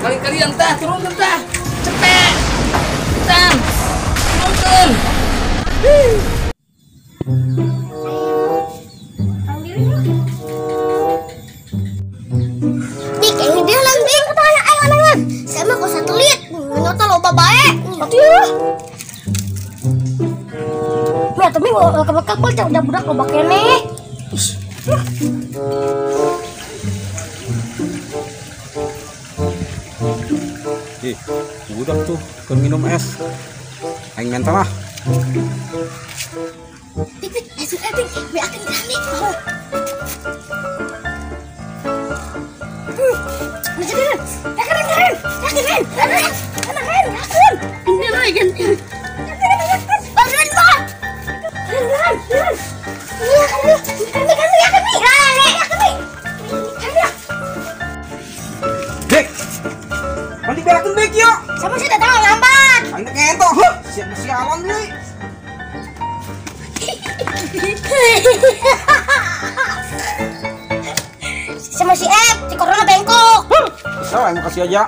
Kali-kali entah turun entah. Cepet. Cepetan. Turunkeun. Dik, ini dia lang dik. Katanya aing anangan. Saya mah kok satelit. Nyoto loba bae. Atuh. Mah tapi bakal udah budak loba keneh. Ih, budak tuh keur minum es. Aing minta lah. Dik, dik, es dik, beakeun gerak dik. Dik, mandi beakeun dik yuk. Sama sih datang lambat. Aing ngentok, heuh, siap sialan deui. Sama si F, si corona bengkok. Kesel aing kasih aja.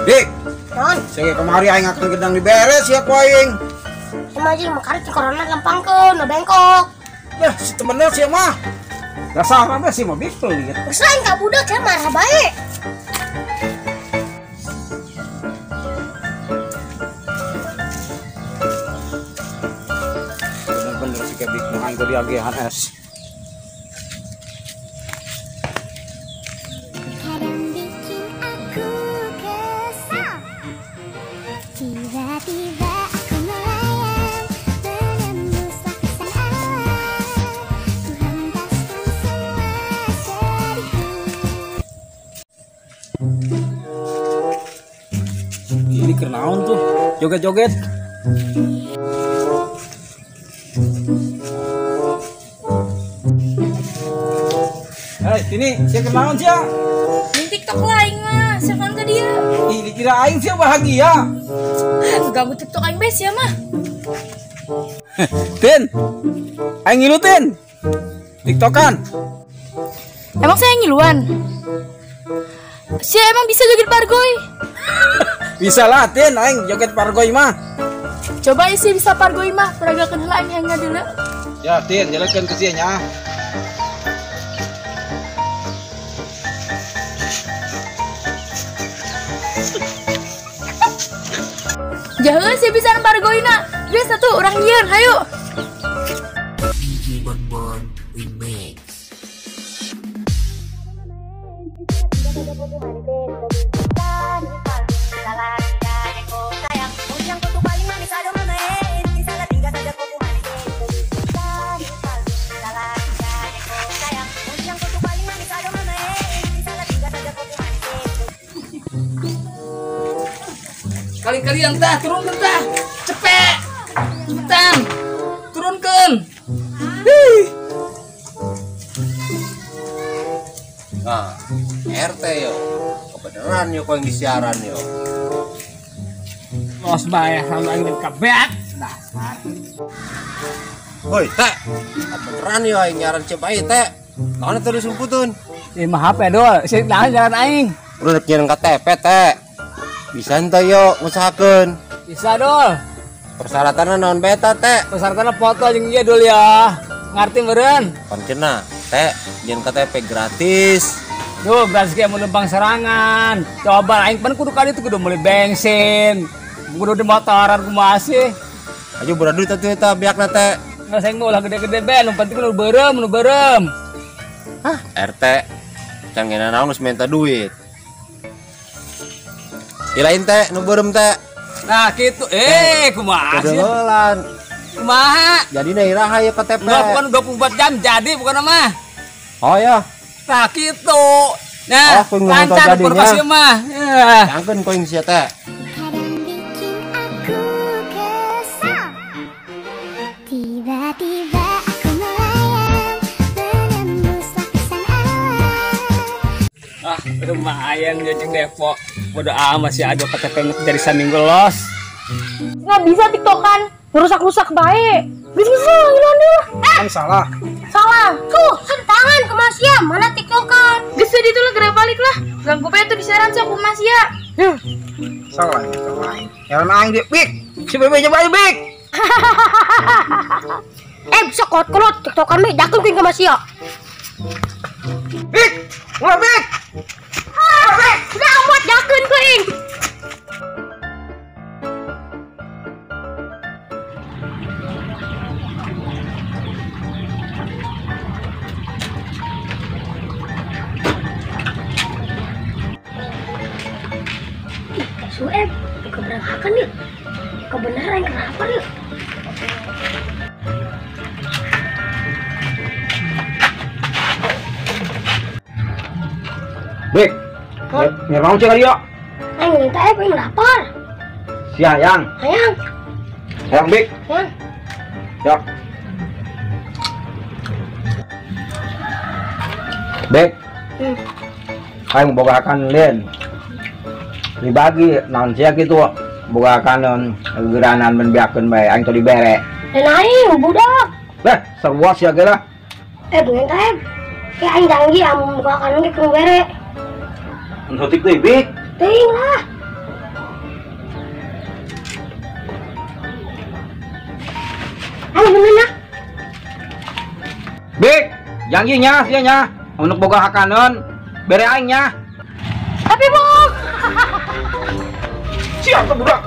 Dik. Non. Saya kemari aing akan gedang diberes ya ku aing. Sama aja makanya si corona gampangkeun, no bengkok. Lah, si temennya sih mah. Dasar mah sih mah pelit. Kesel aing ka budak saya marah bae. Bener-bener si kebik mah aing tadi agehan es. Tiba-tiba aku melayang, menembus lapisan awan. Ku hempaskan semua sedihku. Ini kenaon tuh, joget-joget. Hei, sini, siapa kenaon sih ya? Main TikTok lah aing mah, siapa ke dia? Ih, dikira aing sih bahagia. Ganggu TikTok aing bes ya mah. Tin, aing ngilu Tin. TikTokan. Emang saya ngiluan? Si emang bisa joget pargoy? Bisa lah Tin, aing joget pargoy mah. Coba isi bisa pargoy mah, peragakan heula aing hayang dulu. Ya Tin, jalankeun ke sia nya. Jangan sih bisa pargoyna. Biasa tuh orang nyian, hayu. DJ Bonbon Remix. Kali-kali entah turun entah. Cepet. Cepetan. Turunkeun. Nah, RT yo. Kebenaran yo kau yang disiaran yo. Los bae sama aing kebeak. Dasar. Woi, Teh. Kebenaran yo aing nyaran cepai, Teh. Naon terus rumputun? Ih, mah HP dol. Sih naon jalan aing. Udah nyian KTP, Teh. Bisa ente yo usahakeun. Bisa dol. Persyaratanna naon beta Teh? Persyaratanna foto jeung ieu dol ya. Ngarti meureun? Pan cenah, Teh, jeung KTP gratis. Duh, gratis ge mun lempang serangan. Coba aing pan kudu kali itu kudu meuli bensin. Kudu di motoran kumaha sih? Ayo beradu atuh eta beakna Teh. Nggak saya ulah gede-gede be, nu penting nu beureum, nu beureum. Hah, RT. Can ngeuna naon geus minta duit. Ilain Teh, nu beureum Teh. Nah, gitu. Kumaha sih? Kedengelan. Kumaha? Jadina iraha ya KTP. Enggak, bukan 24 jam jadi bukan mah. Oh ya. Nah, gitu. Nah, oh, lancar informasi mah. Ya. Jangkeun koing sia Teh. Kadang bikin aku kesal. Tiba-tiba aku melayang, menembus lapisan awan. Ah, lumayan jeung Depok. Bodoh amat sih ada KTP dari saminggu los. Nggak bisa tiktokan, ngerusak-rusak baik. Bisa ngiluan deh. Kan salah. Salah. Tuh, tangan ke Masia, mana tiktokan. Geus di itu lah geura balik lah. Ganggu bae tuh disiaran sok ku Masia. Salah, salah. Nyaran aing dia, Bik. Si Bebe coba Bik. Bisa kolot-kolot tiktokan mah dakeun kuing ke Masia. Bik, ulah Bik. Ah, udah amat dakeun kuing. Sueb, keberangkakan nih. Kebenaran kenapa nih? Bik, ngerang sih kali ya? Aing minta aing lapar. Si Hayang. Hayang. Hayang Bik. Hayang. Ya. Bik. Aing bogakan lin. Dibagi naon sia kitu bogakan geranan menbiakeun bae aing teh dibere. Dan aing budak. Lah, sarua sia ge lah. Bener teh. Ya aing janji amun bogakan ge kudu bere. Entotik deui, Bik. Teuing lah. Aing bener nya. Bik, janji nya sia nya. Amun boga hakaneun bere aing nya. Tapi bohong. Siapa budak?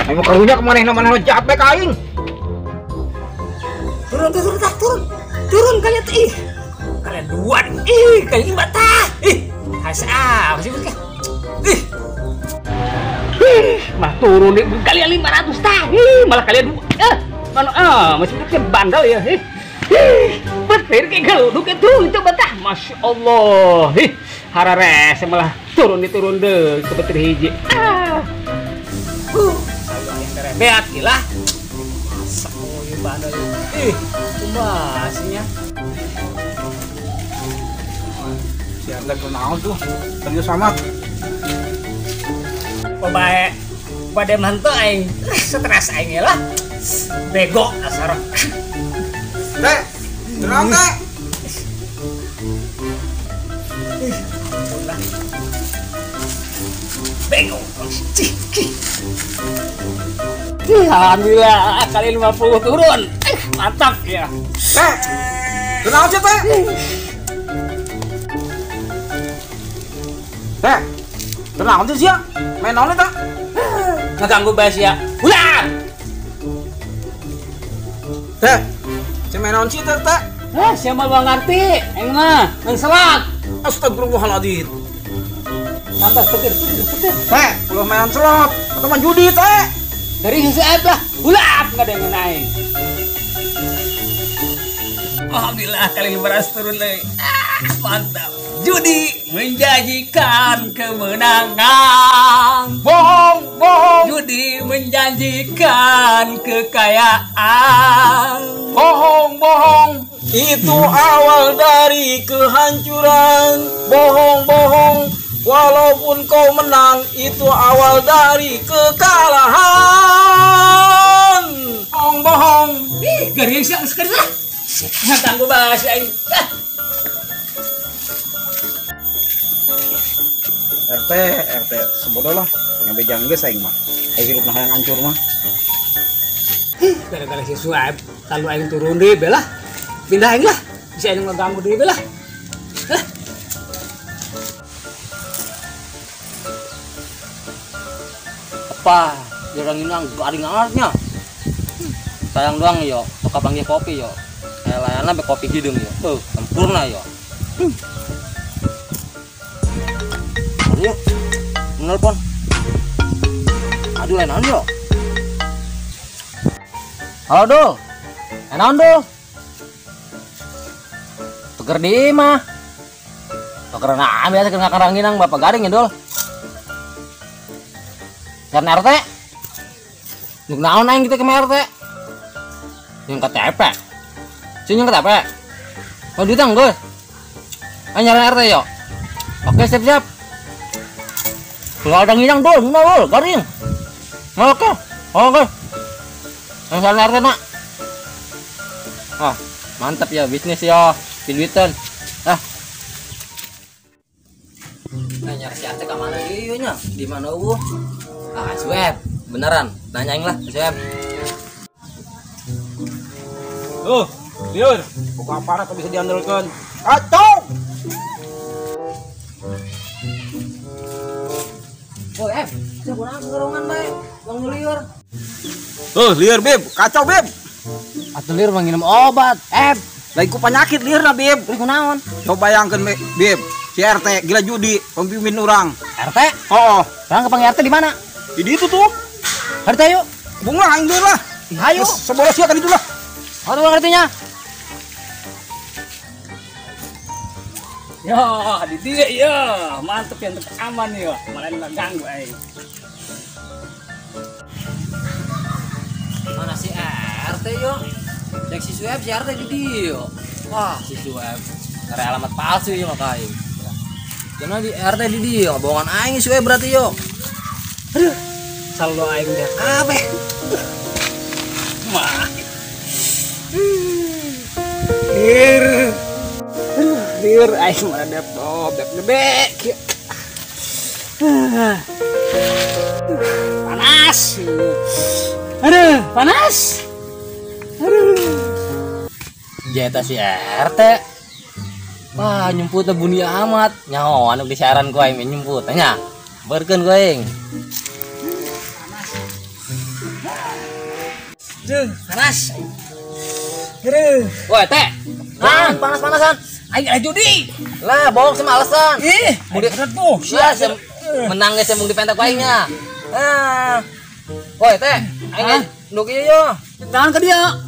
Aing mau karunya ke manehna manehna jahat bae ka aing. Turun turun tah turun. Turun kalian teh. Ih. Kalian dua ih, kalian lima tah. Ih, hasa masih buka. Ih. Ih, mah turun nih kalian 500 tah. Ih, malah kalian dua. Mana masih buka bandel ya. Ih. Ih, petir kayak geluduk itu itu betah. Masya Allah. Ih, hararese malah turun diturun deh ke petir hiji. Saya yang terebeat gila. Masa oh ieu bandel. Ih, kumasnya. Si Anda kunaon tuh? Serius amat. Bae bade mantu aing. Stres aing lah. Bego asar. Teh, tenang teh. Bego. Alhamdulillah kali 50 turun. Mantap ya. Teh, tenang aja teh. Teh, tenang aja sih ya. Main naon teh? Ngeganggu bae sia. Ulah. Teh, main naon sih teh? Hah, siapa mau ngerti? Aing mah main selak. Astagfirullahaladzim. Tambah petir, petir, petir. Teh, kalau mainan selot atau main judi teh. Dari sisi aib lah, ulap nggak ada yang naik. Alhamdulillah kali 500 turun lagi. Mantap. Judi menjanjikan kemenangan. Bohong, bohong. Judi menjanjikan kekayaan. Bohong, bohong. Itu awal dari kehancuran. Bohong, bohong. Walaupun kau menang, itu awal dari kekalahan. Bohong, bohong. Ih, garing siang sekali lah. Nggak tangguh bahas aing. RT, RT sebodoh lah. Nyampe jangges aing mah. Aing hirup mah yang hancur mah. Gara-gara si Suaib, kalau aing turun deh belah. Pindah aing lah. Bisa aing ngeganggu deh belah. Hah? Apa? Jarang inang garing amatnya. Sayang doang yo, suka panggil kopi yo. Layanan be kopi hidung yo. Tuh, sempurna yo. Aduh, menelpon. Aduh, layanan yo. Halo, Dul. Enaon, Dul? Tuker di mah. Tuker nah, biasa kena karanginang Bapak garing ya, Dul. Karena RT. Nuk naon aing kita ke RT? Yang KTP. Sini yang KTP. Oh, duit guys. Ayo nyari RT yo. Oke, siap-siap. Kalau ada nginang, Dul, nginang, Dul, garing. Oke. Oke. Yang salah RT nak. Oh, mantap ya bisnis ya. Duitan. Ah. Nanya si RT ke mana ieu nya? Di mana eueuh? Ah, Sueb. Beneran, nanyain lah Sueb. Tuh, liur. Buka aparat bisa diandalkan. Kacau. Oh, saya kurang ngerongan bae, bang liur. Tuh, liur Bib, kacau Bib. Atuh liur mah nginum obat, Lain ku penyakit liur na Bib. Lain ku naon? Coba bayangkeun Bib, si RT gila judi, pemimpin urang. RT? Oh. Sekarang kepanggil RT di mana? Di itu tuh. RT yuk. Bunga aing dulu lah. Hayu. Sebolos ya kan itu lah. Oh, tuh ngertinya. Ya, di dia ya, mantep ya, untuk aman ya, malah nggak ganggu aing. Mana si RT yo? Cek si Sueb, si RT di dia. Wah, si Sueb cari alamat palsu yo maka aing. Karena di RT di dia, bohongan aing Sueb berarti yo. Aduh, saldo aing udah kabeh. Mah. Lir. Aduh, aing mana depop, dep gebek. Panas. Aduh, panas. Aduh. Jeta si RT. Wah, nyumputna bunyi amat. Nyaho anu disiaran ku aing nyumput nya. Berkeun ku aing. Duh, panas. Aduh. Woi, Teh. Ah, panas-panasan. Aing ada judi. Lah, bohong sama alasan. Ih, bener tuh. Lah, menang geus mung dipentak ku aingnya. Ah. Woi, Teh, aing nuk ieu yo. Naon ka dia?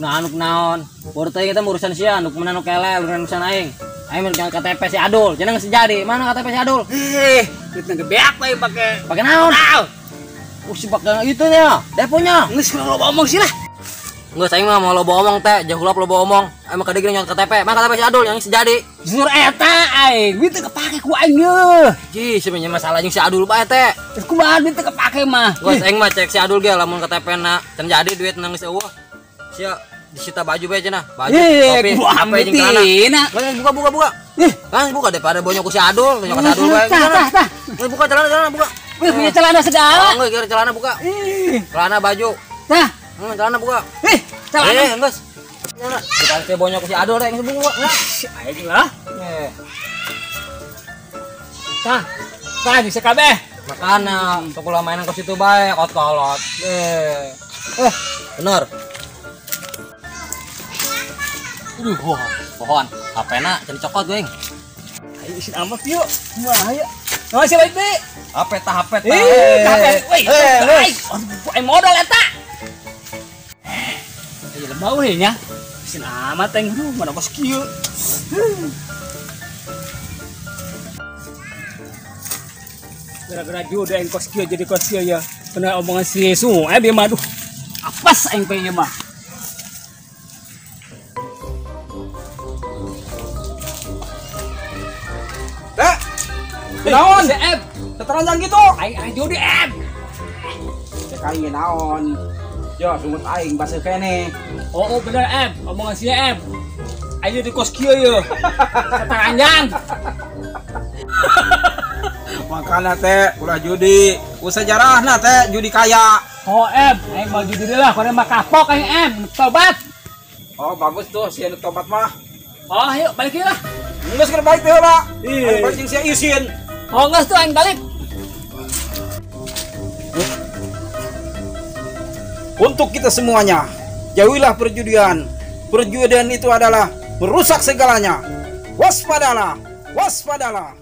Naon nuk naon. Baru teh kita urusan sia, nuk menang nuk eleh, urusan aing. Aing mun KTP si Adul, cenah geus jadi. Mana KTP si Adul? Ih, duitna gebeak we pake. Pake naon? Si pake itu nya, deponya. Geus loba omong sih lah. Nggak, saya mah mau loba omong teh, jauh hulap loba omong. Emang kadang gini nyot KTP, mana KTP si Adul yang sejadi. Jujur eta aing, duit teu kepake ku aing ye. Ji, sebenarnya masalah jeung si Adul bae teh. Terus kumaha duit teu kepake mah? Geus aing mah cek si Adul ge lamun KTP na can jadi duit nang geus eueuh. Sia disita baju bae cenah, baju, topi, HP jeung celana. Geus buka buka. Kan buka daripada bonyok ku si Adul, bonyok si Adul bae. Tah tah. Geus buka celana buka. Wih, punya celana segala. Oh, geus celana buka. Celana baju. Tah. Celana buka. Celana. Geus. Celana. Dipake bonyok ku si Adul rek geus buka. Aing lah. Tah. Tah bisa kabeh. Makana sok ulah mainan ke situ bae kot-kolot. Bener. Aduh, pohon. HP-na can cokot geuing. Ayo isin amat yuk. Kumaha ya? Nah, siapa itu? HP tah HP tah. HP. Woi, aing modal eta. Iya lembau we nya. Isin amat aing aduh mana kos kieu. Gara-gara jodoh aing kos kieu jadi kos kieu ya. Bener omongan si Yesus, bieu mah aduh. Apas aing pe ieu mah. Teh. Naon? Si Eb, teteranjang gitu. Aing aing judi Eb. Cek aing naon. Yo, sungut aing baseuh keneh. Oh, bener Eb, omongan si Eb. Aing di kos kieu ye. Teteranjang. Makana teh ulah judi. Ku sejarahna teh judi kaya. Oh Eb, aing mau judi deui lah, kone mah kapok aing Eb, tobat. Oh, bagus tuh si anu tobat mah. Oh, ayo balik ieu lah. Geus keur balik teh heula. Aing balik jeung sia isin. Oh, geus tuh aing balik. Untuk kita semuanya, jauhilah perjudian. Perjudian itu adalah merusak segalanya. Waspadalah, waspadalah.